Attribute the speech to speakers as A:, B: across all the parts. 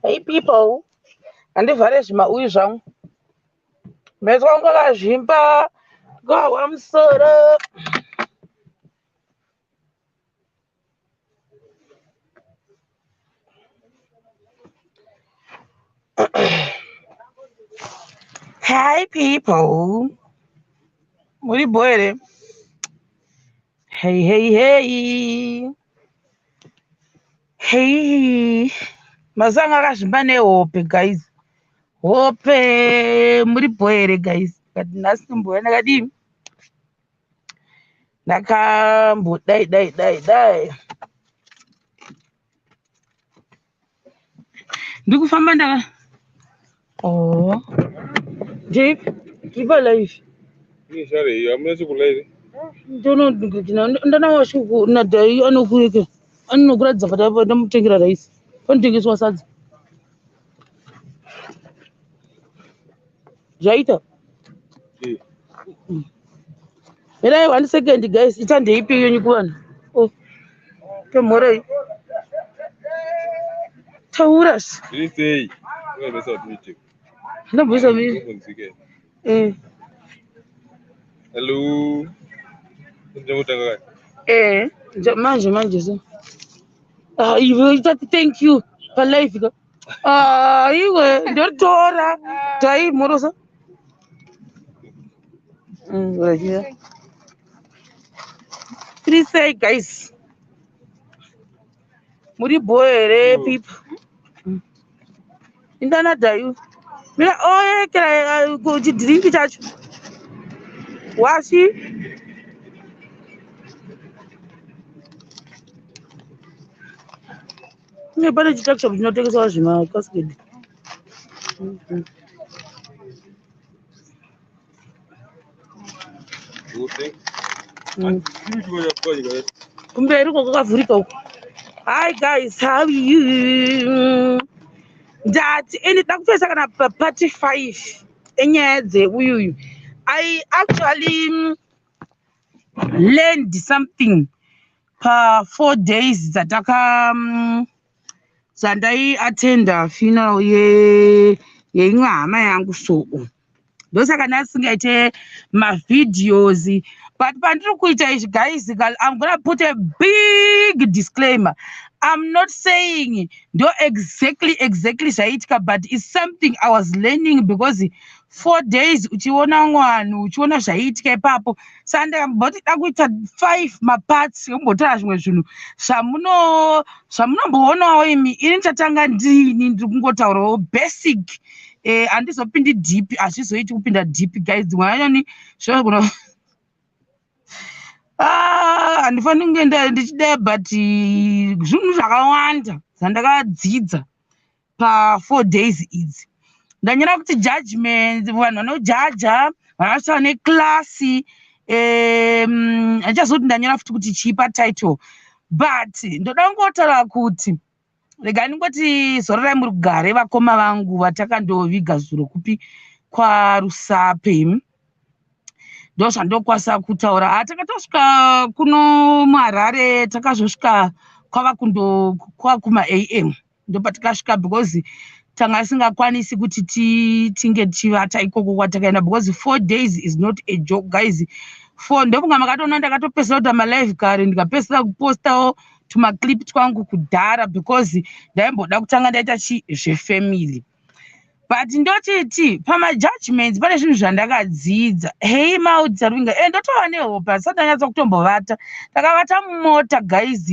A: Hey people, handivhare zvimauyu zvangu. Meso angu akazvimba, kwahwa musoro. Hi people. Muri bho here? Hey hey hey. Hey. Mazuva anga akazvimba nehope guys. Hope muri bho here guys? But nhasi ndimboya ndakadii? Ndakambodai dai dai dai. Ndikufamba ndaka Oh. Jeep, keep alive.
B: Nishare iyo hamuna chekulaire.
A: Ndono ndana washuku nadai anokureke. Anokuratidza pata ndamutengera rice. Panotengeswa sadza. Zvaita.
B: Eh.
A: Mirai one second guys, ita ndeipi yenyu kuvanhu. Oh. Pemhorei. Taura.
B: Zviri sei? Unoemesa kuti muite.
A: Ndamboisa mi.
B: Ndinokunzwike.
A: Eh.
B: Hello. Ndinotanga kani?
A: Eh, manje manje so. Ah, iwe ita thank you pa live ka. Ah, iwe ndoritora. Tai morosa. Right here. Tiri sei guys? Muri bho here people? Indana dhayu. Mira oyekera chidhiringi chacho. Washi. Ne pane chituckshop chinotengeswa zvimakasiketi.
B: Ute.
A: Mm.
B: Chii chiko chakupfanyika?
A: Kumberi uko kwakavhurika uko. Hi guys, how are you? Ndati ini ndakupesa kana pa part 5 enyaya dzeuyuyu. I actually learned something pa 4 days dzataka dzandaiatenda funeral ye yeimwe hama yangu so. Ndosaka ndasingaite mavideos, but pandiri kuita izvi guys, I'm gonna put a big disclaimer. I'm not saying ndo exactly zvaiitika, but it's something I was learning because 4 days uchiona vanhu uchiona zvaiitika ipapo. Saka ndakamboti da kuita 5 maparts ekumbotaura zvimwe zvinhu zvamunomboonawo imi. Ini ndichatanga ndini ndiri kungotaurawo basic. Handizopindi deep, hazvizoiti kupinda deep guys. Dzimwe anyani zvinogona handifaniri kunge ndichidai, but zvinhu zvakawanda zvandakadzidza pa 4 days idzi. Ndanyora kuti judgment, vanhu vanojaja vakasvika neklasi. Handichazoti ndanyora futi kuti chii patitle, but ndoda kungotaura kuti rega ndingoti zororai murugare vakoma vangu vatakandoviga zuro kupi kwaRusape. Ndo zvandokwanisa kutaura. Takatosvika kuno muHarare, takazosvika kwava kundo kwakuma am ndopatakasvika, because tanga tisingakwanisi kuti tinge tichivata ikoko kwatakaenda, because 4 days is not a joke guys. 4 ndofunga makatoona ndakatopedzisira kuita malive kare, ndikapedzisira kupostawo tumaclip twangu kudhara, because ndaimboda kutanga ndaita chi zvefamily. But ndochiti pamajudgments pane zvinhu zvandakadzidza. Hei maudzaruinga, ndotova nehope, asati ndanyatsa kutombovata. Ndakavata mumota guys,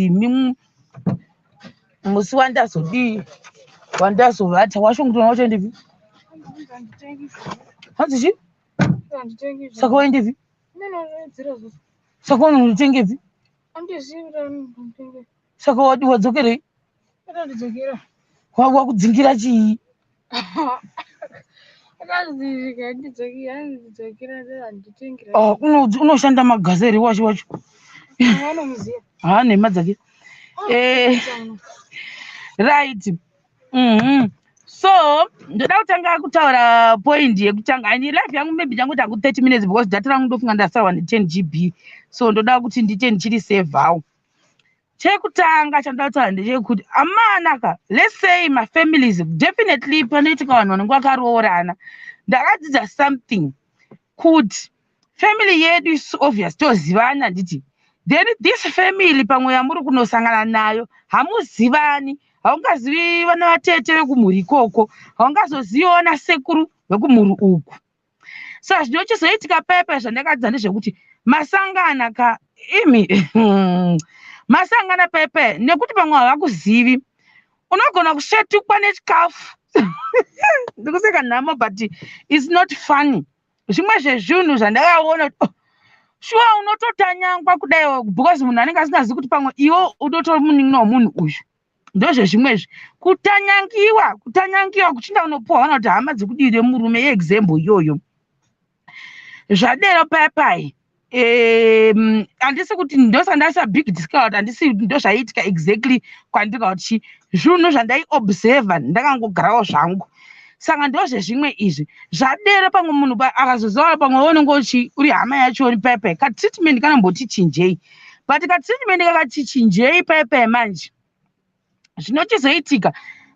A: musi wandazodii wandazovata wacho ngutona wacho ndipi hanzi chi saka waendepi saka unotengepi saka wadzokerei wakudzingira chii? Unoshanda magasa here wacho wacho? Ha, nhema dzake. Right. So ndoda kutanga kutaura point yekutanga. Ani life yangu maybe ndangoti hangu 30 minutes, because data rangu ndofunga ndasarwa ne10 GB, so ndoda kuti ndiite ndichiri sevawo. Chekutanga chandoda kutaura ndechekuti, amanaka, let's say mafamilies, definitely panoitika vanhu vanenge vakaroorana. Ndakadzidza something kuti family yedu is obvious, tozivana, handiti? Then this family pamwe yamuri kunosangana nayo hamuzivani. Haungazivi vana vatete vekumhuri ikoko, haungazoziviwo nasekuru vekumhuri uku. Saka zvinochizoitika paipai, zvandakadzidza ndezvekuti masangana ka imi, masangana paipai, nekuti pamwe havakuzivi, unogona kusvetukwa nechikafu. Ndikuseka nhamo, but it's not funny. Zvimwe zvezvinhu zvandakaona kuti, oh, shuwa unototanyangwa kudai because munhu anenge asingazivi kuti pamwe iwo unotori munin'ina wemunhu uyu. Ndozvezvimwezvi kutanyangiwa, kutanyangiwa kuchinda unopuhwa kana kuti hama dzekudii remurume, yeexample iyoyo. Zvadero paipai, handisi kuti ndosaka ndaisa big discount, handisi ndozvaiitika exactly kwandiri kuti zvinhu zvandaiobserva ndakangogarawo zvangu. Saka ndozvezvimwe izvi. Zvadero pamwe munhu akazoziva pamwe unenge uchi uri hama yachoni paipai, katreatment kanamboti chinjei, but katreatment kakati chinjei paipai manje, zvinochizoitika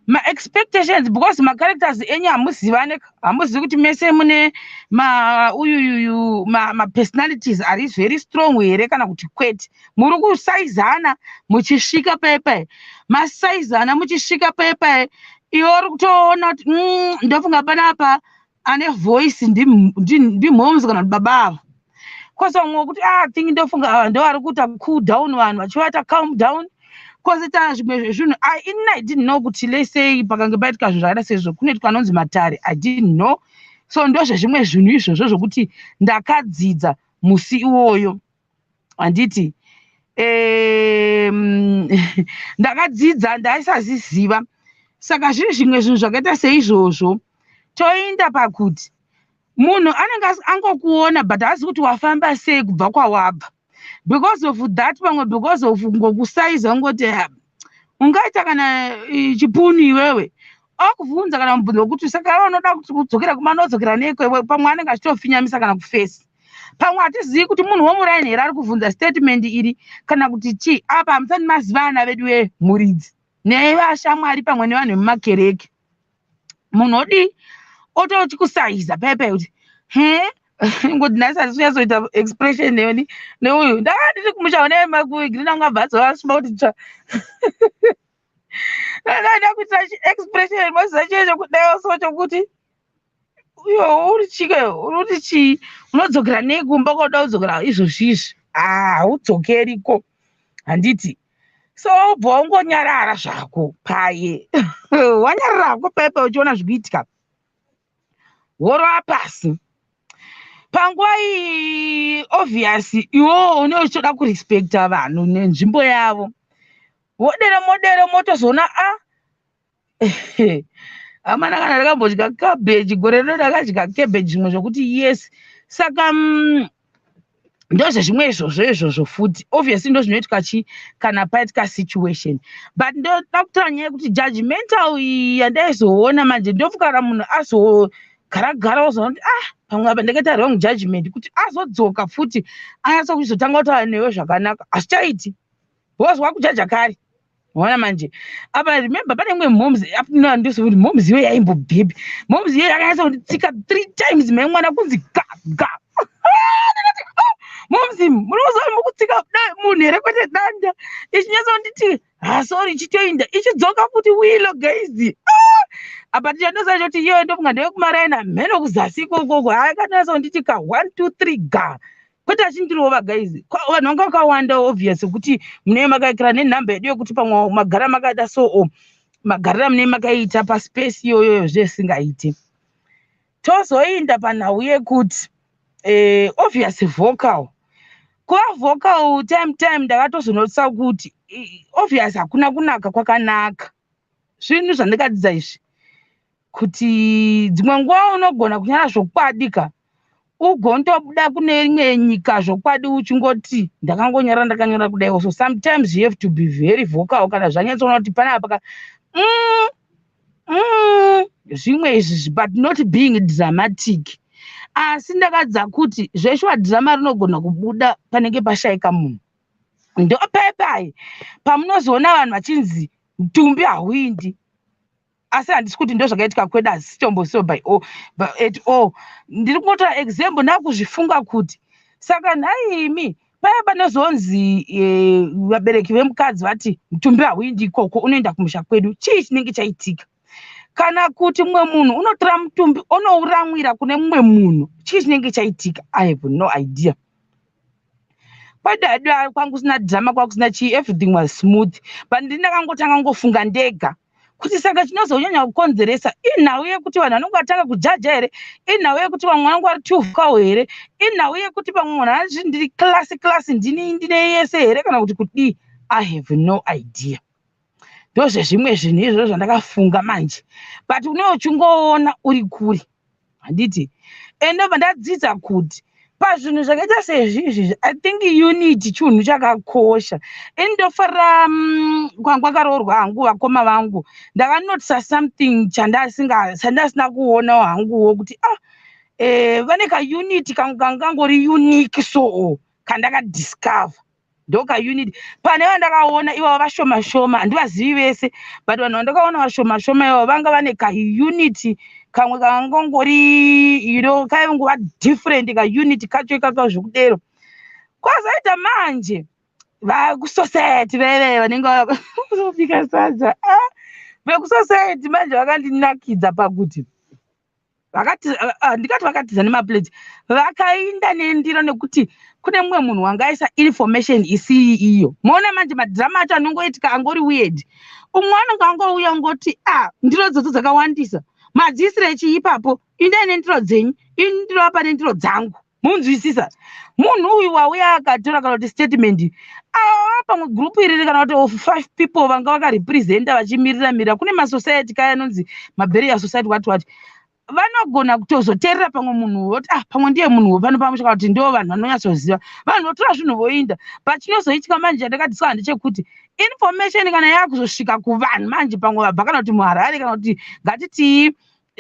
A: maexpectations, because macharacters enyu hamuzivane, hamuzivi kuti mese mune mauyuyuyu mapersonalities ari very strong here kana kuti kwete. Muri kusaizana muchisvika paipai, masaizana muchisvika paipai, iwe uri kutoona kuti ndofunga panapa ane voice ndimhomes kana kuti baba ava, kwose vamwe wekuti, ah, think ndofunga ava ndo vari kuita cool down vanhu, vachivata calm down. Kwozoita zvimwe zvezvinhu. Inini I didn't know kuti, let's say, pakange paitika zvinhu zvakaita seizvo, kunoitwa anonzi matare. I didn't know. So ndozvezvimwe zvinhu izvozvo zvokuti ndakadzidza musi iwoyo, handiti? Ndakadzidza ndaisaziziva. Saka zviri zvimwe zvinhu zvakaita seizvozvo. Toenda pakuti munhu anenge angokuona but haazi kuti wafamba sei kubva kwawabva. Because of that, pamwe because of ngokusaiza, ungoti, "Ah, ungaita kana chipunu iwewe," akubvunza kana mubvunzo wekuti, "Saka unoda kuti kudzokera kumanodzokera neko iwe?" Pamwe anenge achitofinyamisa kana kufesi. Pamwe hatizivi kuti munhu womuraini here ari kubvunza statement iri kana kuti chii. Apa hamusati mazivana vedu vemhuridzi nevashamwari, pamwe nevanhu vemumakereke. Munhu odii otochikusaiza paipai kuti he ngoti nhasi handisi kunyatsoita expression neni neuyu. Ndanga ndiri kumusha une makugreen angu abva adzova kuti tsva. Ndada kuita expression moziva chiye chokudaiwo so chokuti uyo uri chike, uri kuti chii, unodzokera nei kumba kwauda kudzokera izvozvizvi? Haudzokeriko, handiti? So ubva wangonyarara zvako paye, wanyarara hako paipa uchiona zvikuitika, worova pasi. Panguva iyi, obvious, iwewo une uchitoda kurespecta vanhu nenzvimbo yavo. Wodero modero motozoona a hamana kana ndakambodya cabbage gore rino, ndakadya cabbage zvimwe zvokuti yes. Saka ndozvezvimwe izvozvo izvozvo futi, obviously ndo zvinoitika chi kana paitika situation. But ndoda kutaura nyaya yekuti judgmental iyi yandaizoona manje, ndofunga kana munhu azogara gara ozoona kuti, ah, pamwe apa ndakaita wrong judgment, kuti azodzoka futi anyatsa kuzotanga kutaura newe zvakanaka hazvichaiti because wakujaja kare. Waona manje apa, remember, pane imwe moms ndosekuti moms iwe yaimbobhebhi, moms iye yakanyatsa kunditsika three times mai mwana kunzi ga ga. Ndakati, "Oh, moms, munoziva mukutsika munhu here kwete danda?" Ichinyatsa kunditi, "Ha, sorry," ichitoinda ichidzoka futi wilo. Guys, ah! Apa tichandoziva choti iyoyo ndofunga ndeyekumaraina mheno kuzasi ikokoko. Haakanyatsa kunditi ka one two three ga, kwete achindirova. Guys, vanhu vanga vakawanda, obvious kuti munenge makaikira nenhamba yedu yekuti pamwe magara makada so o magarira munenge makaita paspace iyoyoyo zvesingaiti. Tozoinda panhau yekuti obvious vocal, kuva vocal time time, ndakatozonotisa kuti obvious hakuna kunaka kwakanaka. Zvinhu zvandakadzidza izvi kuti dzimwe nguva unogona kunyara zvokwadi ka, ugondobuda kune imwe nyika zvokwadi uchingoti ndakangonyara ndakanyora kudai. So sometimes you have to be very vocal kana zvanyatsoona kuti panapa ka zvimwe izvi, but not being dramatic. Asi ndakadza kuti zveshuwa drama rinogona kubuda panenge pashayika munhu. Ndopepai pamunozoona vanhu vachinzi mutumbi hauindi. Asi handisi kuti ndo zvakaitika kwedu, asi by all, at all. Ndiri kungotora example, ndakuzvifunga kuti saka nhaimi paya panozonzi vabereki vemukadzi vati mutumbi hauindi ikoko, unoenda kumusha kwedu, chii chinenge chaitika? Kana kuti mumwe munhu unotora mutumbi onouramwira kune mumwe munhu, chii chinenge chaitika? I have no idea. Kwedu kwangu kusina drama, kwakusina chii, everything was smooth, but ndini ndakangotanga ngofunga ndega kuti saka chinozonyanya kukonzeresa inhau yekuti vanhu vanonge vatanga kujaja here, inhau yekuti vamwe vanenge vari tuvkawo here, inhau yekuti pamwe munhu anoti ndiri class class, ndini ndine yese here, kana kuti kudii? I have no idea. Ndozvezvimwe zvinhu izvozvo zvandakafunga manje, but unenge uchingoona uri kure, handiti? Endobva ndadzidza kuti pazvinhu zvakaita sezvizvi, I think unity chinhu chakakosha. Ini ndofarira kwangu kwakaroorwa hangu vakoma vangu. Ndakanotisa something chandasina kuonawo hanguwo kuti vane kaunity kangu kangangori unique, so kandakadiscover ndo kaunity pane vandakaona ivavo vashoma shoma. Handivazivi vese, but vanhu vandakaona vashoma shoma ivavo vanga vane kaunity kamwe kangangori kaingova different, kaunity kacho ikaka zvekudero. Kwazoita manje vakusociety veve vanenge vabika sadza, vekusociety manje vakandinakidza pakuti vakati, ndikati vakatiza nemaplate, vakainda nendiro, nekuti kune mumwe munhu wangaisa information isiri iyo. Moona manje madhirama acho anongoitika angori weird. Umwe anonge angouya ngoti, "A, ndiro dzodzo dzakawandisa, madziisire chii ipapo? Indai nendiro dzenyu, ini ndirovapa nendiro dzangu." Munzwisisa, munhu uyu wauya akatora kana kuti statement ava pamwe gurupu iriri kana kuti of five people vanga vakarepresenta vachimirira mirira. Kune masociety kaya anonzi maburial society, what what, vanogona kutozoteerera pamwe munhu woti, "Ah, pamwe ndiye munhu wepano pamusha," kana kuti ndo vanhu vanonyatsoziva. Vanhu votora zvinhu voinda. But chinozoitika manje chandakadiswa ndechekuti information kana yakuzosvika kuvanhu manje, pamwe vabva kana kuti muHarare, kana kuti ngatitii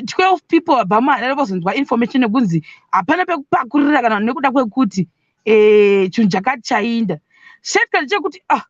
A: 12 people vabva muHarare, vozonzwa information yekunzi hapana pekupakurira kana nekuda kwekuti chinhu chakati chainda. Shetka ndechekuti, ah,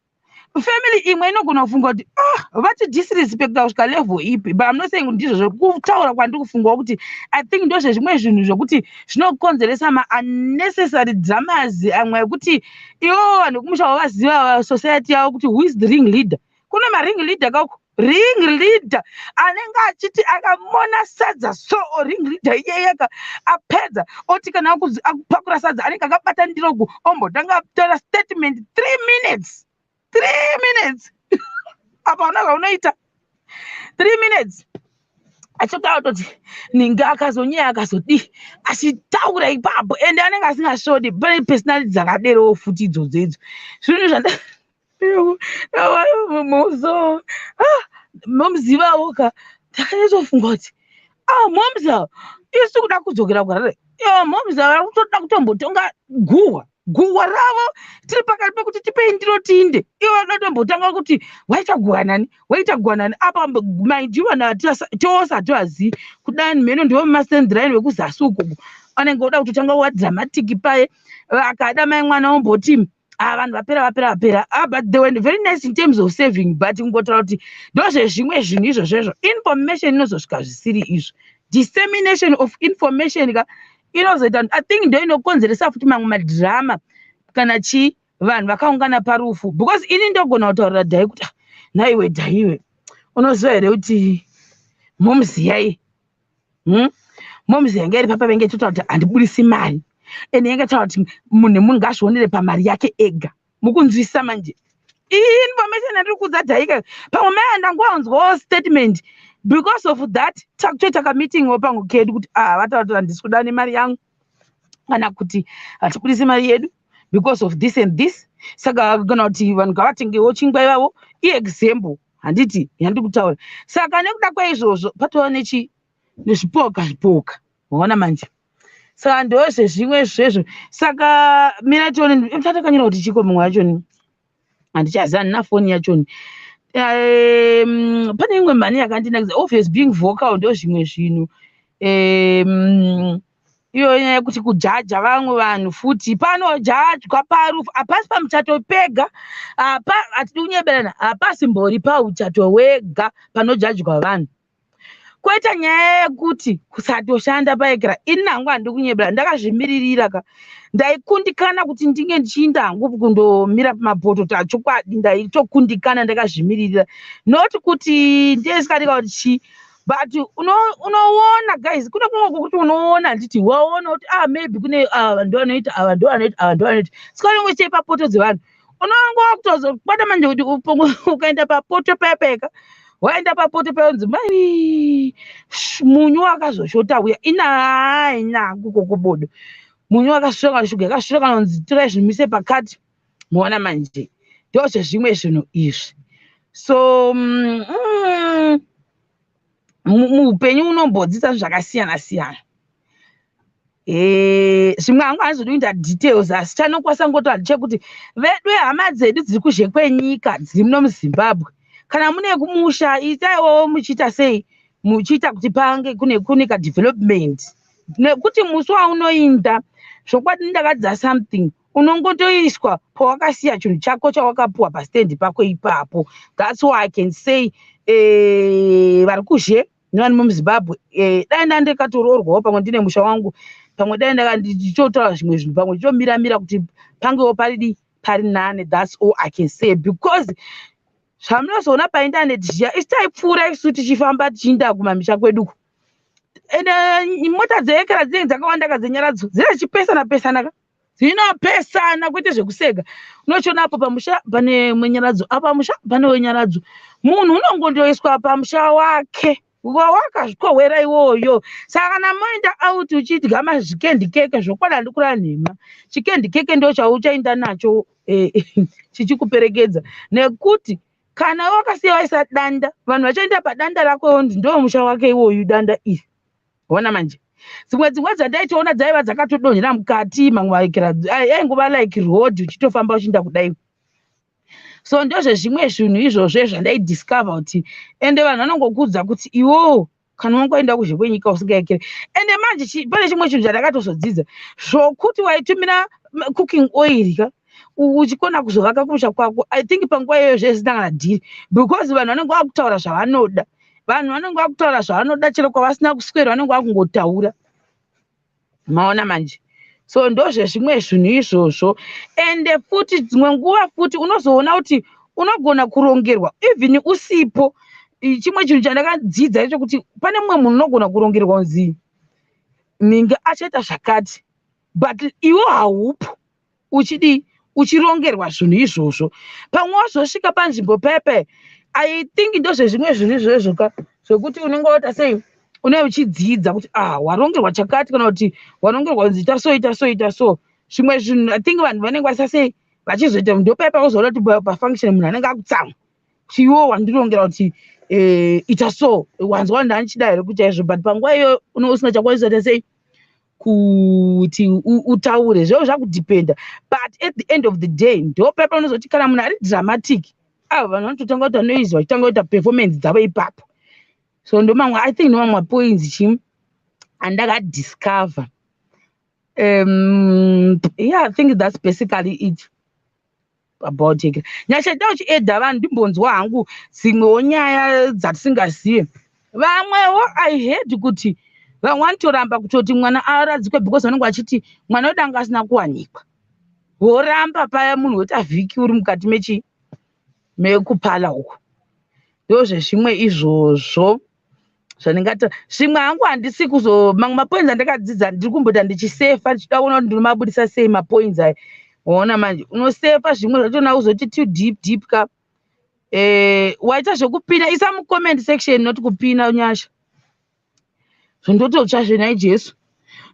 A: family imwe inogona kufunga kuti, "Ah, vati disrespecta kusvika level ipi?" But I'm not saying ndizvo zvekutaura kwandiri kufungawo kuti I think ndozvezvimwe zvinhu zvokuti zvinokonzeresa maunnecessary dramas amwe ekuti ivovo vanhu vekumusha vavaziva society yavo kuti who is the ring leader. Kune maring leader kauko, ring leader anenge achiti akamona sadza, so ring leader iyeye apedza oti kana akupakura sadza, anenge akabata ndiroku, ombotanga atora statement 3 minutes, 3 minutes. Apa una zvaunoita 3 minutes achitaura kutoti ninge akazonyeya, akazodii, achitaura ipapo, ende anenge asingasvodi. Pane personality dzakaderowo futi idzodzo. Idzo zvinhu zvanda muzo momuzivawo ka. Ndakanyatsofunga kuti, ah, momza isi kuda kudzokera kuHarare, momza vari kutoda kutombotonga guhwa guhwa ravo. Tiri pakati pekuti tipei ndiro tiinde, ivo vanoda kutombotanga kuti waita guhwa nani, waita guhwa nani. Apa mind you, vanhu tose hativazivi kudani mheno ndivo masendiraini vekuzasi ukoko, anenge oda kutotanga kuva dramatic paye. Akada mai mwana omboti, "Ah, vanhu vapera, vapera, vapera." Ah, but they were very nice in terms of saving, but kungotaura kuti ndozvezvimwe zvinhu izvozvezvo, information inozosvika zvisiri izvo. Dissemination of information ka inozoita, I think ndo inokonzeresa futi mamwe madhirama kana chii vanhu vakaungana parufu, because ini ndogona kutaurira Dhai kuti, "Ah, nhaiwe Dhaiwe, unoziva here kuti momuziyai, Momuzi yanga iri papa venge ichitaura kuti handibudisi mari, ende yanga itaura kuti munhu nemunhu ngaazvionere pamari yake ega." Mukunzwisisa manje iyi information yandiri kuudza Dhaika? Pamwe mai andangoanzwawo statement. Because of that takutoita kameeting pamwe kedu kuti, ah, vataura kuti handisi kuda nemari yangu, kana kuti hatibudisi mari yedu because of this and this. Saka kana kuti vanhu ngavatengewo chingwa ivavo, iexample handiti yandiri kutaura. Saka nekuda kwaizvozvo patova nechi nezvipoka zvipoka, waona manje. Saka ndozvezvimwe zvezvo. Saka mina tione tatakanyora kuti chiko mumwe wachoni handichaziva, handina foni yachoni. Pane imwe mhani yakandinakidza, obvious being vocal, ndo zvimwe zvinhu. Iyo nyaya yekuti kujaja vamwe vanhu futi, panojajwa parufu, hapasi pamuchato pega. Apa hatidi kunyeberana, hapasi mbori pauchato wega panojajwa vanhu. Kwoita nyaya yekuti kusatoshanda paekera. Ini hangu handidi kunyebera, ndakazvimiririra ka. Ndaikundikana kuti ndinge ndichiinda hangu kundomira pamapoto. Tachokwadi, ndaitokundikana ndakazvimiririra, not kuti ndiyesikadika kuti chii, but unoona guys, kune kumwe kwokuti unoona, handiti waona kuti, ah, maybe kune ava ndo vanoita, ava ndo vanoita, ava ndo vanoita. Saka unenge uchiita papoto dzevanhu, unonge wakutozobata manje kuti ukaenda papoto paya peka, waenda papoto paya, unzi mai munyu wakazoshota uya. Ina ina kukokobodo munyu wakasvika, shuga yakasvika, kana kunzi torai zvimise pakati. Muona manje, ndozvezvimwe zvinhu izvi. So muupenyu unombodzidza zvakasiyana siyana. Zvimwe hangu handizodi kuita details, asi chanokwanisa ngotaura ndechekuti vedu, hama dzedu dziri kuzhe kwenyika, dziri muno muZimbabwe, kana mune kumusha, itaiwo muchiita sei, muchiita kuti pange kune kadevelopment, nekuti musi waunoinda, zvokwadi ndakadzidza something, unongotoiswa pawakasiya chinhu chako chawakapuwa pastendi pako ipapo. That's why I can say, vari kuzhe nevari muZimbabwe, dai ndandikatoroorwawo, pamwe ndine musha wangu, pamwe dai ndichitotaura zvimwe zvinhu, pamwe ndichomiramira kuti pangewo paridi pari nane. That's all I can say, because zvamunozoona paindaneti zviya, isi taipfuura isu tichifamba tichiinda kumamisha kweduko, ende mota dzeekera dzinenge dzakawanda ka, dzenyaradzo dzine dzichipesana pesana ka, dzinopesana kwete zvekusega. Unochiona apo pamusha pane mwenyaradzo, apa musha pane wenyaradzo. Munhu unongondoiswa pamusha wake wawakazvikohwera iwoyo. Saka kana moenda out uchidya mazvikendi keke, zvokwadi handikura nhema, chikendi keke ndo chauchaenda nacho chichikuperekedza, nekuti kana wakasiya waisa danda, vanhu vachaenda padanda rako, ndo musha wake iwoyu, danda iri. Ona manje, dzimwe dzandaitoona dzaiva dzakatodonhera mukati, mamwe maekera aingova like road, uchitofamba uchiinda kudai. So ndozvezvimwe zvinhu izvozvo zvandaidiscover kuti ende vanhu vanongokudza kuti iwowo kana wangoenda kuzhe kwenyika usingaekere. Ende manje pane chimwe chinhu chandakatozodzidza, zvokuti waitumira cooking oil ka, uchikona kuzovaka kumusha kwako. I think panguva iyoyo zvezvisina kana dhiri, because vanhu vanenge vakutaura zvavanoda, vanhu vanenge vakutaura zvavanoda, chero kwavasina kuswera vanenge vakungotaura. Maona manje, so ndozvezvimwe zvinhu izvozvo. Ende futi dzimwe nguva futi unozoona kuti unogona kurongerwa even usipo. Chimwe chinhu chandakadzidza ichokuti pane mumwe munhu unogona kurongerwa kunzi ninge achaita zvakati, but iwe haupo, uchidii, uchirongerwa zvinhu izvozvo. Pamwe wazosvika panzvimbo pepe, I think ndozvezvimwe zvinhu izvozvo ka, zvekuti unenge waita sei, unenge uchidzidza kuti, ah, warongerwa chakati, kana kuti warongerwa kunzi ita so, ita so, ita so. Zvimwe zvinhu I think vanhu vanenge vaisa sei, vachizoita, ndopepa uzoona kuti pafunction munhu anenge akutsamwa kuti iwo wandirongera kuti ita so, wanzwa ndandichida here kuita izvo? But panguva iyoyo unenge usina chakwanisa kuita sei kuti utaure zveo, zvakudhipenda. But at the end of the day, ndopepa unozoti kana munhu ari dramatic, ava vanhu vanototanga kuita noise, vachitanga kuita performance dzavo ipapo. So ndomamwe, I think ndomamwe mapoints chi andakadiscover. Yeah, I think that's basically it about it. Nyasha, ita uchiedha vanhu, ndimbonzwa hangu dzimwewo nyaya dzatisingazive. Vamwewo, I heard kuti vamwe vanotoramba kutoti mwana aradzikwe because vanenge vachiti mwana wedu anga asina kuwanikwa. Voramba paya, munhu woita vhiki uri mukati mechi mekupala uku. Ndozvezvimwe izvozvo zvandingati. Zvimwe hangu handisi kuzo, mamwe mapoints andakadzidza ndiri kumboita ndichisefa, ndichida kuona kuti ndinomabudisa sei mapoints aya. Waona manje, unosefa zvimwe zvachona uzoti too deep deep ka. Waita zvekupina, isa mucomment section, not kupina. Nyasha, zvondototsva zvenai Jesu,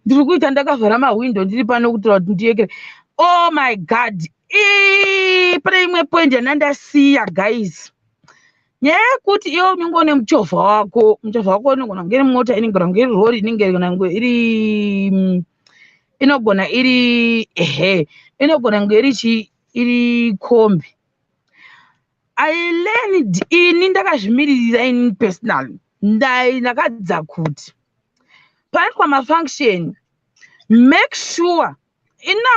A: ndiri kuita ndakavhara mahwindo, ndiri pano kuitira kuti ndiyekere. Oh my God, pane imwe point yandandasiya, guys. Nyaya yekuti iwe unenge une muchovha wako, muchovha wako inogona kunge iri mota, inogona kunge iri rori, inenge gona kunge iri inogona iri, ehe, inogona kunge iri chi, iri kombi. I learned, ini ndakazvimiririra, ini personally ndakadzidza kuti panoitwa mafunction. Make sure ina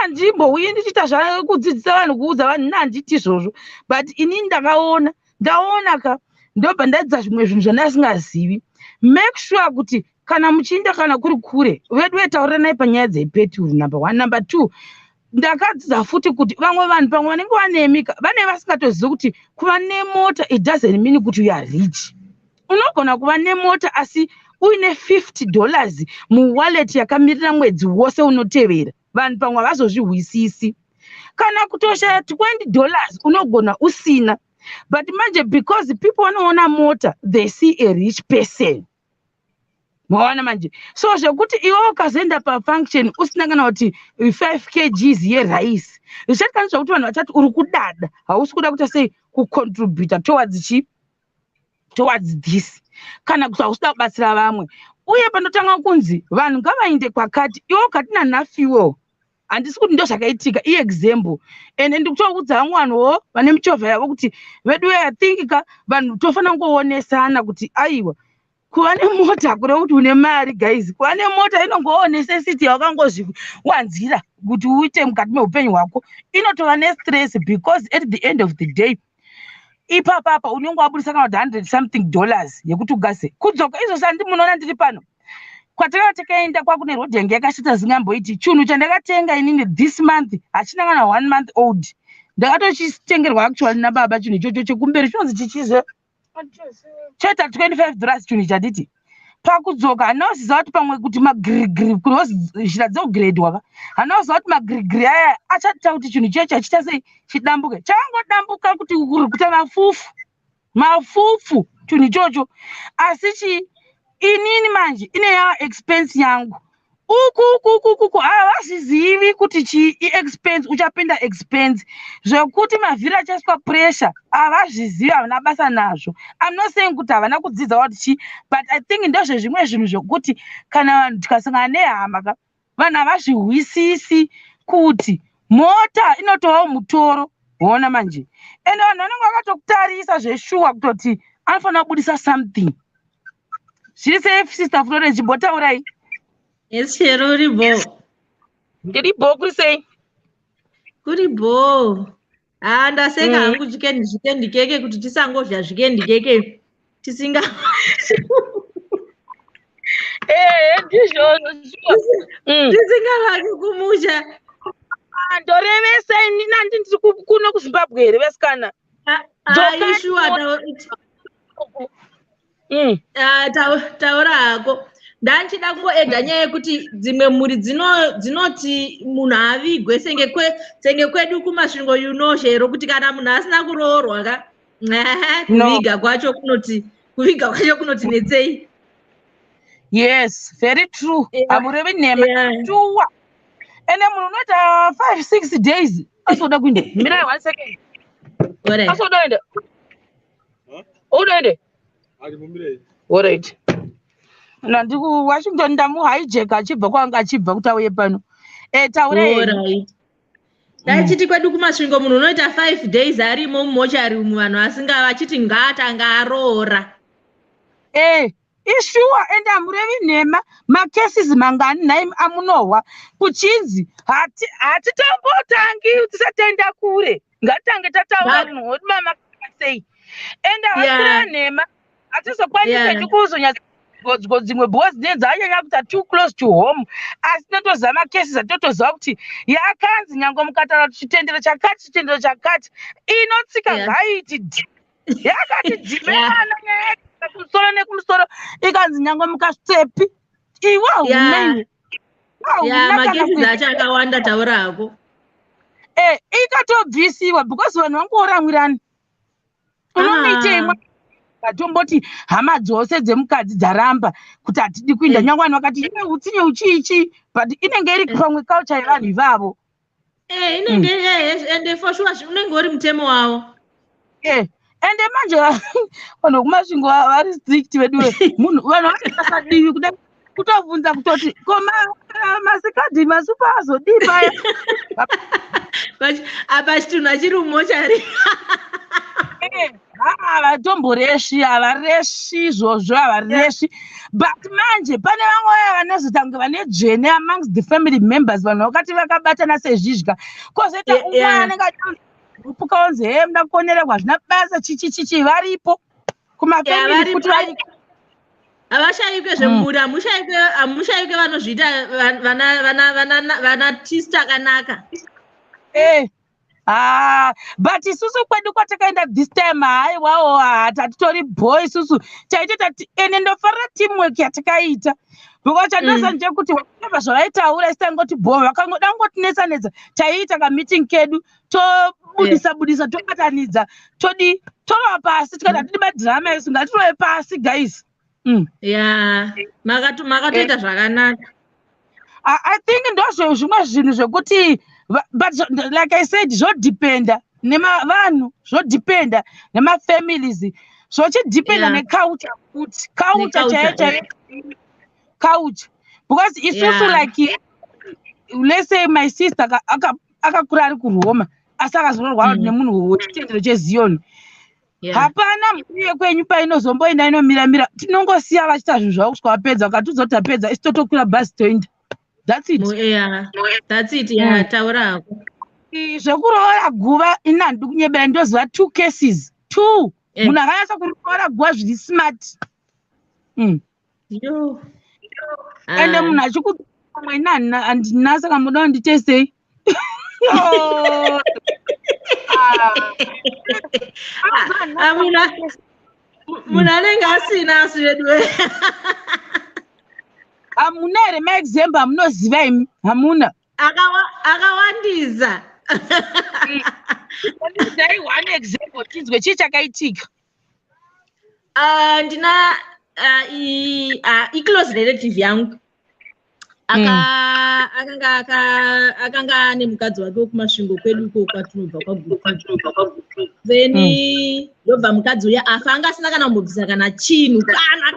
A: handimbouyi ndichiita zvekudzidzisa vanhu, kuudza vanhu, ina handiti izvozvo, but inini ndakaona, ndaona ka, ndobva ndadzidza zvimwe zvinhu zvandasingazivi. Make sure kuti kana muchiinda, kana kuri kure, vedu vetauriranai panyaya dzepeturu, number one. Number two, ndakadzidza futi kuti vamwe vanhu pamwe vanenge vanemika vane vasingatozivi kuti kuva nemota, it doesn't mean kuti you are rich. Unogona kuva nemota asi uine $50 muwallet yakamirira mwedzi wose unotevera. Vanhu pamwe havazozvihwisisi. Kana kutoshaya $20 unogona usina, but manje because people vanoona mota, they see a rich person. Maona manje? So zvekuti iwe ukazoenda pafunction usina kana kuti 5 kgs yerice, zvichatikani zvakuti vanhu vachati uri kudada, hausi kuda kuita sei, kucontributa towards chi, towards this, kana kuti hausi kuda kubatsira vamwe. Uye panotanga kunzi vanhu ngavainde kwakati, iwe ukati nanafuel, handisi kuti ndo zvakaitika, iexample. Ende ndikutoudza vamwe vanhuwo vane michovha yavo kuti vedu, I think ka vanhu tofanira kungoonesana kuti aiwa, kuva nemota kureva kuti une mari. Guys, kuva nemota inongowo necessity yawakangozviwanzira kuti uite mukati meupenyu hwako. Inotova nestress because at the end of the day, ipapapa unenge wabudisa kana kuti hundred something dollars yekuti ugase kudzoka. Izvozvo handi munoona ndiri pano kwatakanga takaenda kwakune rodhi yange yakashata zingamboiti. Chinhu chandakatenga inini this month hachina kana one month old. Ndakatochitengerwa actually nababa chinhu ichocho chekumberi chinonzi chichizve choita $25. Chinhu chanditi pakudzoka handinoziva kuti pamwe kuti magirigiri kunozi zhira dzekugredwa ka, handinoziva kuti magirigiri aya achaita kuti chinhu chiye chachiita sei chidambuke. Chakangodambuka kuti uri kuita mafufu mafufu chinhu ichocho. Asi chi inini manje ine yava expense yangu uku uku uku uku. Havazvizivi kuti chii iexpense, uchapinda expense zvekuti mavhiri achaiswa pressure. Havazvizivi, havana basa nazvo. I'm not saying kuti havana kudzidza kuti chii, but I think ndozvezvimwe zvinhu zvokuti kana vanhu tikasangana nehama ka, vanhu havazvihwisisi kuti mota inotovawo mutoro. Ona manje, ende vanhu vanenge vakatokutarisa zveshuwa kutoti anofanira kubudisa something. Zviri sei, Sister Florence? Chimbotaurai.
C: Yes, Shero, uri bho?
A: Ndiri bho, kuri sei?
C: Kuri bho. Ha, ndaseka hangu zvikendi zvikendi keke, kuti tisangodya zvikendi keke tisinga
A: Ehe, ndizvozvo shuwa.
C: Tisingavaki kumusha.
A: Ah, ndorevesa ini nandi ndiri kuno kuZimbabwe here, vesikana?
C: Ai, shuwa. Ah, taura hako. Ndanchida kungoedha nyaya yekuti dzimwe mhuri dzinoti munhu avigwe senge kwedu kuMasvingo, you know, Shero, kuti kana munhu asina kuroorwa ka, kuviga kwacho kunoti netsei.
A: Yes, very true. Hamurevi nhema. Shuwa, ende munhu unoita 5, 6 days asoda kuenda. Mirai one second.
C: Alright.
A: Asoda kuenda, unoende. Alright, nandi kuWashington ndamuhijack achibva kwanga achibva kuti auye pano. E, taurai henyu.
C: Alright. Ndachiti kwedu kuMasvingo munhu unoita 5 days arimo mumochari umu, vanhu vasinga vachiti ngaatanga aroora.
A: E, ishuwa, ende hamurevi nhema. Macases mangani nhai amunohwa kuchinzi hatitombotangi tisati taenda kure, ngatitange tataura munhu woti mama sei? Ende hakureva nhema, hatizokwanisi hedu kuzonyatsa dzimwe because dzinenge dzanyanya kuita too close to home, asi tinotoziva macases atinotoziva kuti yakanzi nyange mukataura kuti chitendero chakati, chitendero chakati, inotsika ngaiti yakati dhimana nyaya kumusoro nekumusoro, ikanzi nyange mukasvepi iwe hauna iwe.
C: Ya, macases acho akawanda, taura hako.
A: E, ikatobvisiwa because vanhu vangoramwirani. Unomuitei? Tomboti hama dzose dzemukadzi dzaramba kuti hatidi kuinda, nyange vanhu vakati iwe utsinye uchiichi, but inenge iri pamwe culture yevanhu ivavo.
C: Eh, inenge ende for sure unenge uri mutemo wavo.
A: Eh, ende manje vanhu vekuMasvingo vari strict veduwe. Munhu vanhu vasikasadiwi kuda kutobvunza kutoti ko masikadhi masupa azodii paya?
C: Apa chitunhu achiri mumochari.
A: Havatomboreshi, havareshi izvozvo, havareshi. But manje pane vamwe vaya vanozoita kunge vane dzvene amongst the family members, vanhu vakati vakabatana sezvizvika, kwozoita umwe anenge achipuka onzi, "He, muda kuonererwa, hazvina basa," chichi chichi. Varipo kumafamily.
C: Varipo.
A: Futi variko.
C: Havashayikwe zvemumhuri, hamushayikwe vanozviita vana tista akanaka.
A: Ah, but isusu kwedu kwatakaenda this time, haiwawo, tatitori bho isusu. Chaitoita ende ndofarira teamwork yatakaita, because chandinoziva ndechekuti whatever zvavaitaura, isi taingoti bho. Vakangoda kungotinetsa netsa, taiita kameeting kedu, tobudisa budisa, tobatanidza, todi torova pasi, tikati, "Hatidi madhirama isu, ngatirove pasi, guys."
C: Ya, makatoita zvakanaka.
A: I think ndozvo zvimwe zvinhu zvekuti but like I said, zvodhipenda nemavanhu, zvodhipenda nemafamilies, zvochidhipenda neculture futi, culture
C: Neculture,
A: chaiyo chaiyo, culture, because isusu, like let's say my sister akakura ari kuRoma, asi akazororwa nemunhu wechitendero cheZion. Hapana mhuri yekwenyu painozomboenda inomiramira. Tinongosiya vachiita zvinhu zvavo kusvika vapedza. Vakatiudza kuti tapedza, isi totokwira bhazi, toenda. That's it.
C: Yeah, that's it, yeah. Taura hako.
A: Zvekuroora guva, ini handidi kunyebera, ndoziva two cases, two. Munhu akanyatsa kuroora guva zviri smart.
C: Yo.
A: Ende
C: Ah.
A: munhu achikuamwe, ini handina, saka muda kundite sei? Oh. Ah.
C: Ah, munhu anenge asina, asi vedu.
A: Hamuna here maexample amunoziva imi? Hamuna?
C: Akawandisa.
A: Dai one example tinzwe, chii chakaitika?
C: Ah, ndina iclose relative yangu. Akanga ane mukadzi wake wekuMasvingo kwedu uko kwatinobva, kwaGutu. Then ndobva mukadzi uya afa, anga asina kana kumbobvisa kana chinhu,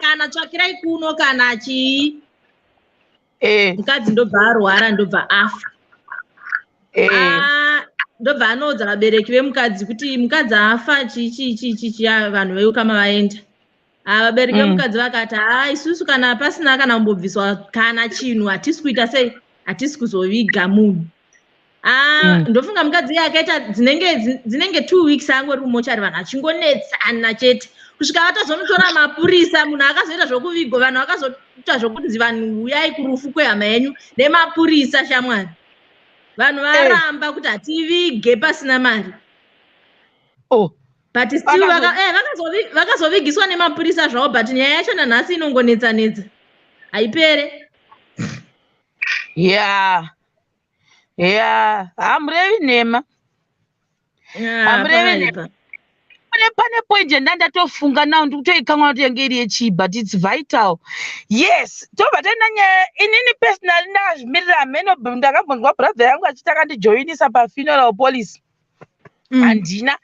C: kana tsvakirai kuno kana chii. Mukadzi ndobva arwara, ndobva afa. Ah, ndobva anoudza vabereki vemukadzi kuti mukadzi afa, chii chii chii chii chii. Vanhu veukama vaenda. Ah, vabereki vemukadzi vakati, "Ha, isusu kana pasina kana kumbobviswa kana chinhu, hatisi kuita sei, hatisi kuzoviga munhu." Ah, ndofunga mukadzi iye akaita dzinenge 2 weeks angori kumochari, vanhu achingonetsana chete, kusvika vatozonotora mapurisa. Munhu akazoita zvokuvigwa, vanhu vakazoita zvokunzi, "Vanhu, uyai kurufu kwehama yenyu nemapurisa." Shamwari, vanhu varamba kuti hativige pasina mari.
A: Oh.
C: But still vakazovigiswa nemapurisa zvavo, but nyaya yacho nanhasi inongonetsa netsa, haipere.
A: Ya, hamurevi nhema.
C: Ah,
A: Hamurevi nhema.
C: pakaipa.
A: Pane point yanda ndatofunga now, ndikutoikanwa kuti yange iri yechii, but it's vital. Yes, tobva taenda nyaya. Inini personally ndakazvimirira hameno. Ndakambonzwa brother yangu achiti akandijoinisa pafuneral policy. Handina,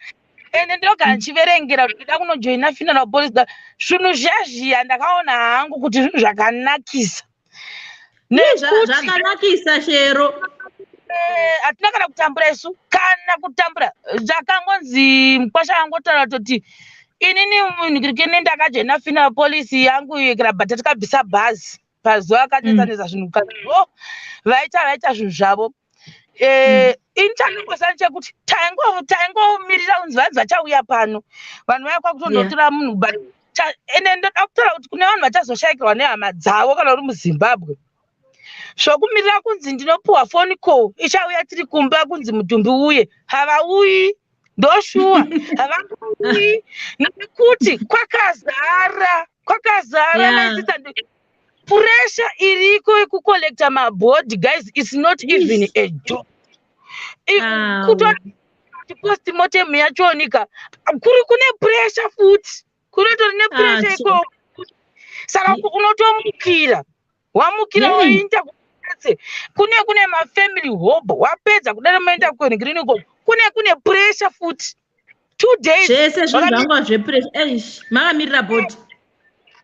A: ende ndinogara ndichiverengera kuti ndida kunojoina funeral policy. Zvinhu zviya zviya ndakaona hangu kuti zvinhu zvakanakisa. Nekuti
C: Zvakanakisa, Shero.
A: Hatina kana kutambura isu, kana kutambura. Zvakangonzi mukwasha angotaura kutoti, "Inini munhukirikini ndakajoina funeral policy yangu ikirabhata, tikabvisa bhazi pazuva." Akatsanetsa zvinhu o vaita zvinhu zvavo. Ini chandingosani chekuti taingomirira kunzi vanzi vachauya pano, vanhu vaya kwakutondotora munhu. But ende ndoda kutaura kuti kune vanhu vachazoshayikirwa nehama dzavo kana uri muZimbabwe, zvokumirira kunzi ndinopiwa phone call ichauya tiri kumba kunzi mutumbi uye, havauyi. Ndoshuwa, havangauyi nekuti kwakazara, kwakazara. My sister, pressure iriko yekucollecta mabody, guys, it's not even a joke.
C: Awu.
A: Kutoti postmortem yachonika kuri kune pressure futi, kunotori nepressure
C: Ah,
A: ikoko. Saka unotomukira, wamukira, woenda kuetse kune mafamily hobo, wapedza kudaro moenda kuengiriniko, kune pressure futi 2 days.
C: Zvese zvinhu zvanga zvepressure. Eish, makamirira body.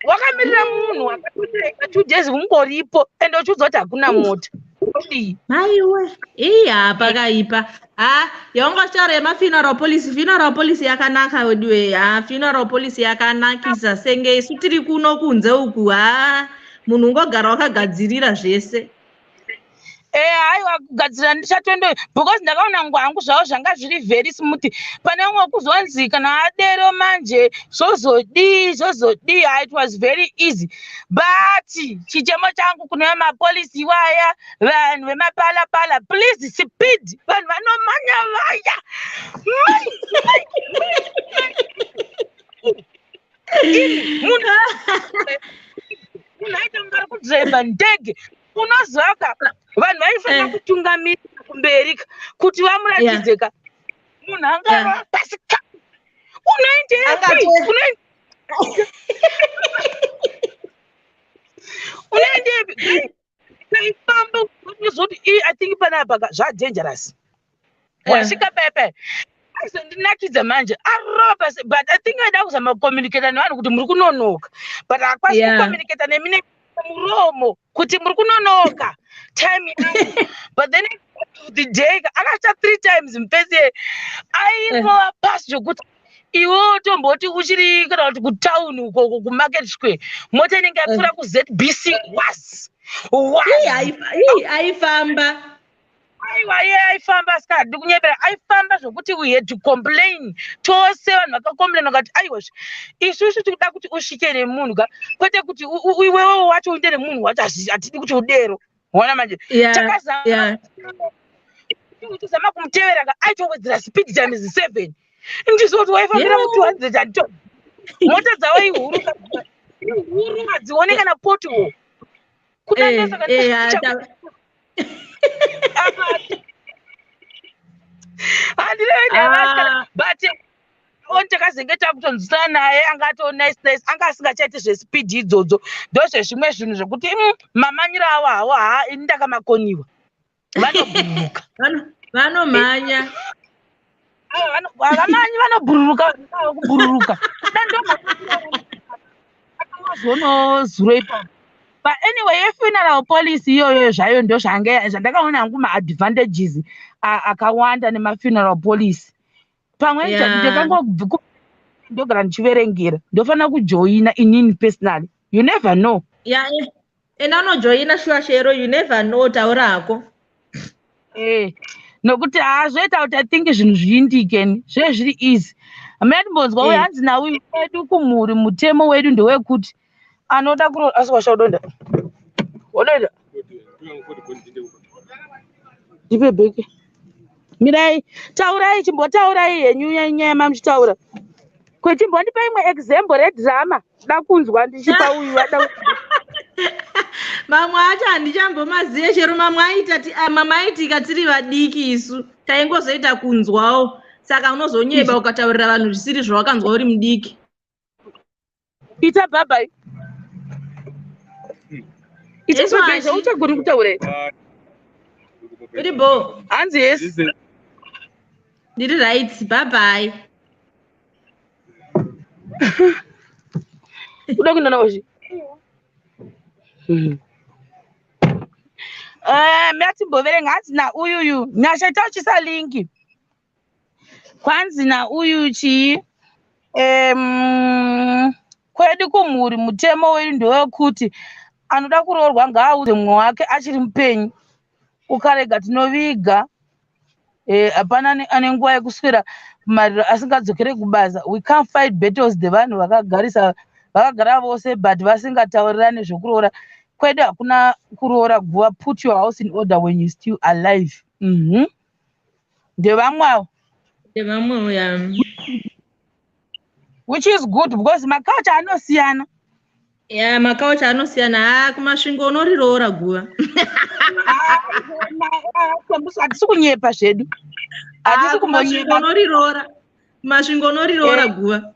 A: Wakamirira munhu akatotaika 2 days ungoripo, ende uchiudza kuti hakuna mota. Ndodii?
C: Maiwe, iya, pakaipa. Ha, yaunga uchitaura yemafuneral policy, funeral policy yakanaka weduwe. Ha, funeral policy yakanakisa, senge isu tiri kuno kunze uku. Ha, munhu ungogara wakagadzirira zvese.
A: Haiwa, kugadzira ndichatoendo, because ndakaona ngwangu zvavo zvanga zviri very smooth. Pane umwe kuzonzi kana adero manje zvozodii, zvozodii. Ha, it was very easy, but chichemo changu kune vemapolisi iwaya, vanhu vemapalapala, please, speed. Vanhu vanomanya vaya. Mai, mai, mai, mai. Munhu aita kunge ari kudhiraivha ndege. Unoziva ka, vanhu vaifanira kutungamirira kumberi ka, kuti vamuratidze ka. Munhu angarova pasi ka, unoendepi? Unoendepi? Kaifamba, unozoti, "I think panapa ka zvadangerous." Wasvika pepe, aizondinakidza manje arova pasi, but I think aida kuzama kucommunicata nevanhu kuti muri kunonoka, but haakwanisi kucommunicata nemi muromo kuti muri kunonoka, time yangu. But then the day akasvika three times, mupesi airova pasi zvokuti iwe tomboti uchiri kana kuti kutauni ukoko kuMarket Square, mota inenge yapfuura kuZBC was was.
C: Ii, aifamba.
A: Aiwa, iye aifamba, asika hadi kunyepera, aifamba zvokuti we had to complain tose. Vanhu vakacomplaina vakati, "Aiwazve, isusu tikuda kuti usvike nemunhu ka, kwete kuti iwewe wacho uinde nemunhu wacho. Hatidi kuti udero." Waona manje? Takazama kutozama kumutevera ka, aitowedzera speed times seven. Ndizoti waifambira mu200 and to mota dzavo ihuru, ihuru, hadzione kana pothole. Kuda ndosaka Apa handirevi, but on takazenge takutonzwisana naye, anga ato nice nice, anga asingachaiti zvespeed idzodzo. Ndozvezvimwe zvinhu zvekuti mamanyiro avo hawo, ha, ini ndakamakoniwa, vanobhururuka.
C: Vanomhanya.
A: Ava, vakamanyi vanobhururuka, ava kubhururuka kuda ndomakazoonawo zuro ipapo. But anyway, yefuneral policy iyoyo zvayo ndo zvange zvandakaona hangu maadvantages akawanda nemafuneral policy. Pamwe ndogara ndichiverengera, ndofanira kujoina inini personally. You never know.
C: Yeah, enda unojoina shuwa, Shero, you never know. Taura hako.
A: Nokuti haa, zvoita kuti I think zvinhu zviindike, zvive zviri easy. Hamuna timbonzwa uyu hanzi nauyu wedu kumhuri, mutemo wedu ndewekuti anoda kuro asi washa udonda udoenda. Ndipe bheke. Mirai, taurai, chimbotaurai henyu nyaya mamuchitaura. Kwechimbondipa imwe example redrama, da kunzwa ndichipa uyu ada.
C: Mamwe acho handichambomazive, Chero. Mamwe aita mamwe aitika tiri vadiki, isu taingozoita kunzwawo, saka unozonyeba ukataurira vanhu zvisiri zvawakanzwa uri mudiki.
A: Ita bhabai, ita.
C: Yes,
A: Bhabai.
C: Washi.
A: Zvauchagoni kutaura.
C: Uri bo?
A: Hanzi yes.
C: Ndiri right, bye bye.
A: Kuda kuenda nawashi. Matimboverenga hanzi nauyuyu Nyasha, ita uchisa link. Kwanzi nauyu chii, kwedu kumhuri mutemo wedu ndewekuti anoda kuroorwa ngaaudze mumwe wake achiri mupenyu. Ukarega tinoviga. Hapana ane nguva yekuswera kumariro asingadzokere kubasa. We can't fight battles dzevanhu vakagarisa, vakagara vose but vasingataurirani zvekuroora. Kwedu hakuna kuroora guva. Put your house in order when you still alive. Ndevamwe avo.
C: Ndevamwewo, ya.
A: Which is good because maculture anosiyana.
C: Ya, maculture anosiyana. Ha, kuMasvingo unoriroora guva.
A: Hatisi kunyepa zvedu, hatisi
C: Ah, kuMasvingo
A: kumbonyepa.
C: unoriroora, kuMasvingo unoriroora guva.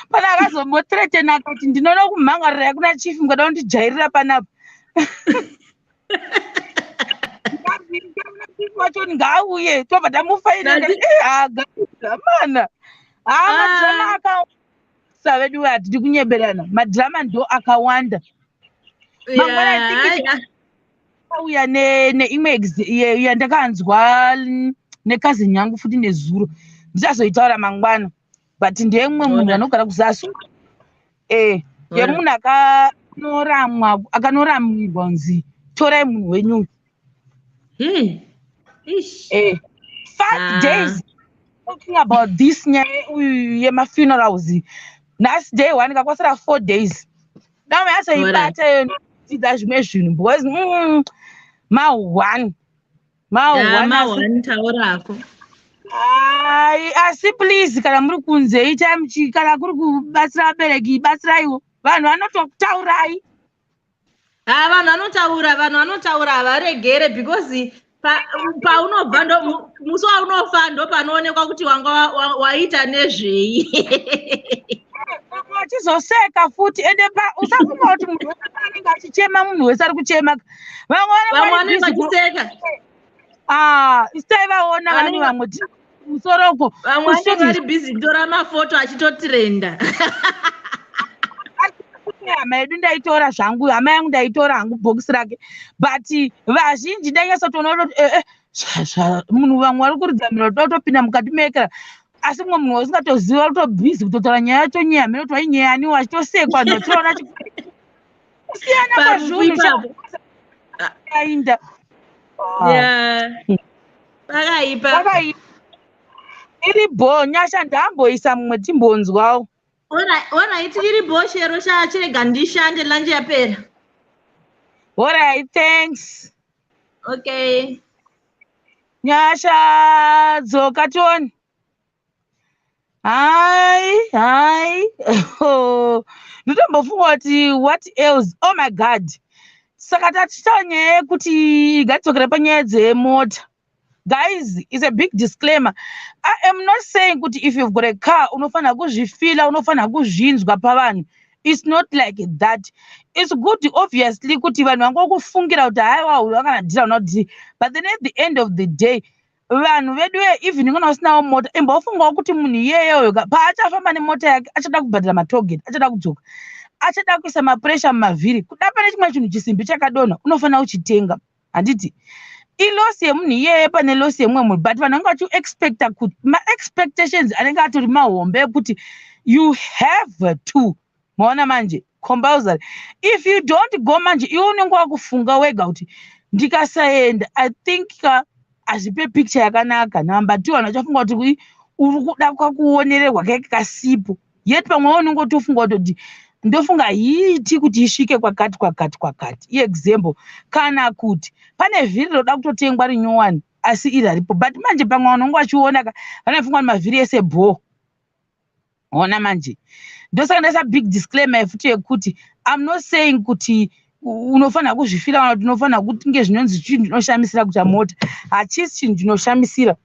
A: Pane akazombothreatena akati, "Ndinoda kumhangarira kuna chief, mukada kundijairira panapa." Chief wacho ngaauye, tobva tamufaira. Mana, haa, madrama akawanda vedu, hatidi kunyeberana, madrama ndo akawanda. Mangwana I think Auya neimwe yandakanzwa necousin yangu futi nezuro, ndichazoitaura mangwana, but ndeyemumwe munhu anogara kuzasi yemunhu akanoramwa, akanoramwirwa kunzi torai munhu wenyu. 5 days talking about this nyaya uyu yemafunerals. Nhasi day one, kakwasira 4 days. Dai yazoibata dzidza zvimwe zvinhu because ma-one ma-one.
C: Ma-one, taurako.
A: Ai, asi please, kana muri kunze, itai kana kuri kubatsira vabereki, batsiraiwo vanhu. Vanotokutaurai.
C: Ha, vanhu vanotaura, vanhu vanotaura, havaregere because paunobva ndo musi waunofa ndo panoonekwa kuti wanga waita nezvei.
A: Vamwe vachizoseka futi. Ende usafunga kuti munhu wese anenge achichema, munhu wese ari kuchema. Vamwe
C: vamwe
A: vanenge
C: vanenge
A: vari busy
C: vachiseka.
A: Ah, isu taivaona vani vamwe musoroko.
C: Vamwe vanenge vari busy kutora mafoto achitotrenda.
A: Hama yedu ndaitora zvangu, hama yangu ndaitora hangu bhokisi rake, but vazhinji ndainyatsotoona kuti munhu vamwe vari kuridzamira kuti kutopinda mukati mekera, asi mumwe munhu wausingatoziva uri kutotaura nyaya yacho, nyaya mene kuti wainyayani, achitosekwa, vanhu vachiona kusiyana
C: Parufu
A: kwezvinhu
C: ipapo.
A: Ainda.
C: Yeah. Pakaipa.
A: Pakaipa. Iri bho, Nyasha, ndamboisa mumwe timbonzwawo.
C: Alright, iri bho, Shero. Chirega ndishande, lunch yapera.
A: Alright, thanks.
C: Okay.
A: Nyasha, dzoka tione. Hai hai, ndotombofunga kuti what else? Oh my God. Saka tatichitaura nyaya yekuti ngatidzokere panyaya dzemota. Guys, is a big disclaimer: I am not saying kuti if you've got a car unofanira kuzvifila, unofanira kuzvinzwa pavanhu. It's not like that. It's good, obviously, kuti vanhu vangokufungira kuti haiwa, uyu akanadhira unodhiri, but then at the end of the day, vanhu vedu, even kana usinawo mota, imbofungawo kuti munhu iyeyoyo paachafamba nemota yake, achada kubhadhara matollgate, achada kudzoka, achada kuisa mapressure mumavhiri, kuda pane chimwe chinhu chisimbi chakadonha, unofanira kuchitenga, handiti? Iloss yemunhu iyeye pane loss yemumwe munhu, but vanhu vange vachiexpecta kuti maexpectations anenge atori mahombe ekuti you have to. Maona manje, compulsory. If you don't go manje, iwe unenge wakufunga wega kuti ndikasaenda, I think ka hazvipe picture yakanaka. Number two, vanhu vachafunga kuti uri kuda kwakuonererwa keke kasipo, yet pamwe unenge utofunga kutoti ndofunga hiiti kuti isvike kwakati kwakati kwakati. Iexample, kana kuti pane vhiri roda kutotengwa rinyowani, asi iri haripo, but manje pamwe vanonge vachiona ka vanofunga kuti mavhiri ese bho. Ona manje, ndosaka ndaisa big disclaimer futi yekuti I'm not saying kuti unofanira kuzvifira kana kuti unofanira kuti zvinonzi chinhu chinoshamisira kuita mota. Hachisi chinhu chinoshamisira,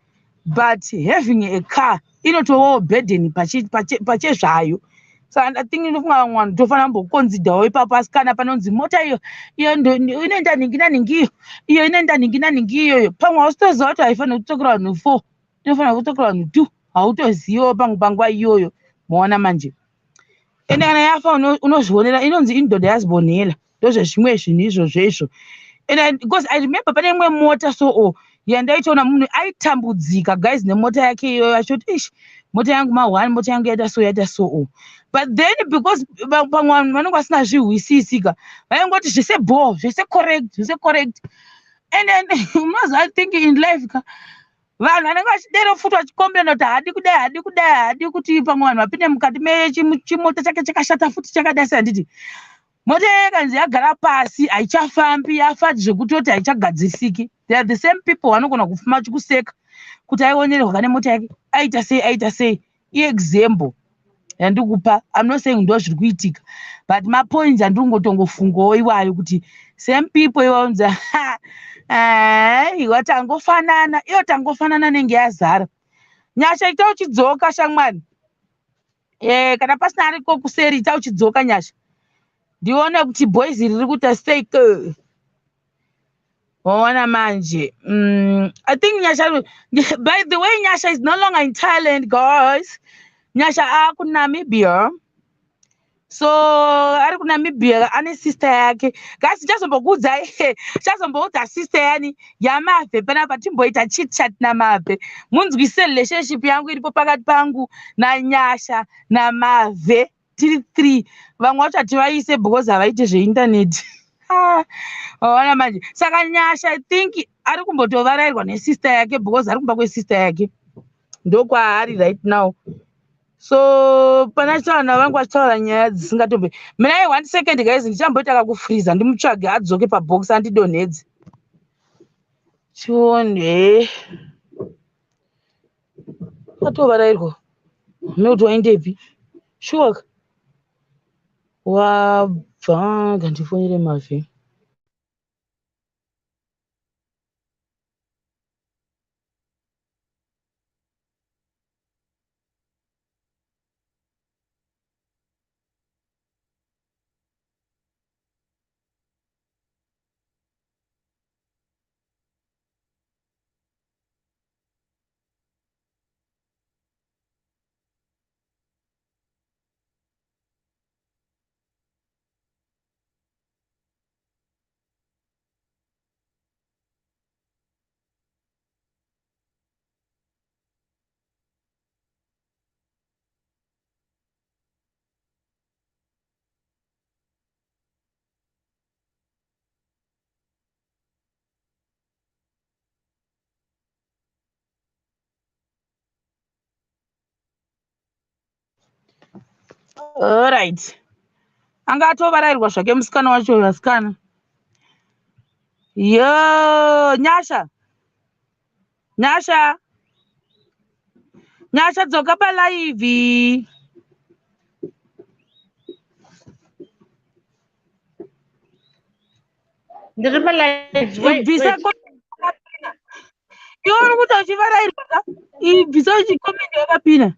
A: but having a car inotovawo burden pachezvayo. Saka I think inofunga vamwe vanhu tofanira kumboconsiderawo ipapo. Asi kana panonzi mota iyo iyo inoenda nhingi nanhingi, iyo iyo inoenda nhingi nanhingi iyoyo, pamwe hausitoziva kuti haifaniri kutakura vanhu four, inofanira kutakura vanhu two, hautoziviwo pamwe panguva iyoyo. Maona manje, ende kana yafa unozvionera, inonzi indoda yazibonhela. Ndozvezvimwe zvinhu izvozvo izvo. And because I remember pane imwe mota so o yandaitoona munhu aitambudzika, guys, nemota yake iyoyo, achitoti, "Ish, mota yangu ma1, mota yangu yaita so, yaita so o." But then because pamwe vanhu vanenge vasina zvihwisisika, vaingoti zvese bho, zvese correct, zvese correct. And then unoziva, I think in life ka, vanhu vanenge vachidero futi vachicomplaina kuti haadi kudai, haadi kudai, haadi kuti pamwe vanhu vapinde mukati mechimota chake chakashata futi chakadai se, handiti? Mota yakanzi yagara pasi, haichafambi, yafa zvekutoti haichagadzirisiki. They are the same people vanogona kufuma vachikuseka kuti aionererwa kane mota yake, aita sei, aita sei. Iexample yandikupa. I'm not saying ndo zviri kuitika, but mapoints andiri kungotongofungawo iwayo kuti same people iwaunza iwa tangofanana, iyo tangofanana nenge yazara. Nyasha, ita uchidzoka, shamwari. Kana pasina ariko kuseri, ita uchidzoka, Nyasha, ndione kuti boys riri kuita sei. Waona manje, I think Nyasha, by the way, Nyasha is no longer in Thailand, guys. Nyasha akunamibia. So ari kuNamibia ane sister yake. Guys, ndichazombokuudzai, ndichazomboudza sister yani yaMavhe panapa, timboita chit chat naMavhe, munzwise relationship yangu iripo pakati pangu naNyasha naMavhe. Tiri three, vamwe vacho hativaise because havaite zveindaneti. Waona manje? Saka Nyasha, I think ari kumbotovarairwa nesister yake because ari kumba kwesister yake, ndokwaari right now. So pana chitaura vangu vachitaura nyaya dzisingatombe. Mirai one second, guys, ndichamboita kakufriza, ndimutsvage adzoke pabox, andidonhedze. Chione, atovarairwa nekuti waendepi? Sure, wabva gandifonere Mavhe. Alright, anga atovarairwa zvake musikana wacho. Vasikana yo, Nyasha, Nyasha, Nyasha, dzoka palive.
C: Ndiri palive. Wait,
A: Ibvisa.
C: Wait.
A: Iwe uri kuita uchivarairwa ka, ibvisa uchicomment wakapina.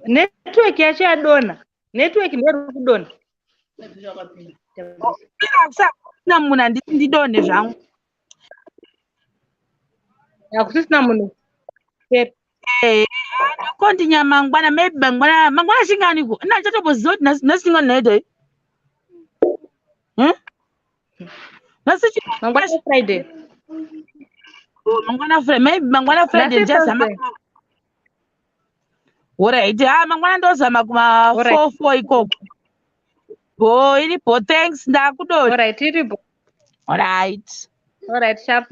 C: Network yacho yadonha. Network nderi kudonha.
A: Kusina munhu, handiti ndidonhe zvangu.
C: Hakusisina munhu.
A: Ndokondinya mangwana, maybe mangwana. Mangwana chinganiko? Ina ndichatomboziva kuti nhasi chingani naita. Nhasi
C: Mangwana Friday.
A: Oh, mangwana Friday, maybe mangwana Friday.
C: Nhasi
A: Ndichazama.
C: Thursday.
A: Alright, ha, mangwana ndozama kuma
C: Alright.
A: 4 ikoko. Bo iripo, thanks, ndakudonha.
C: Alright, iripo.
A: Alright.
C: Alright, sharp.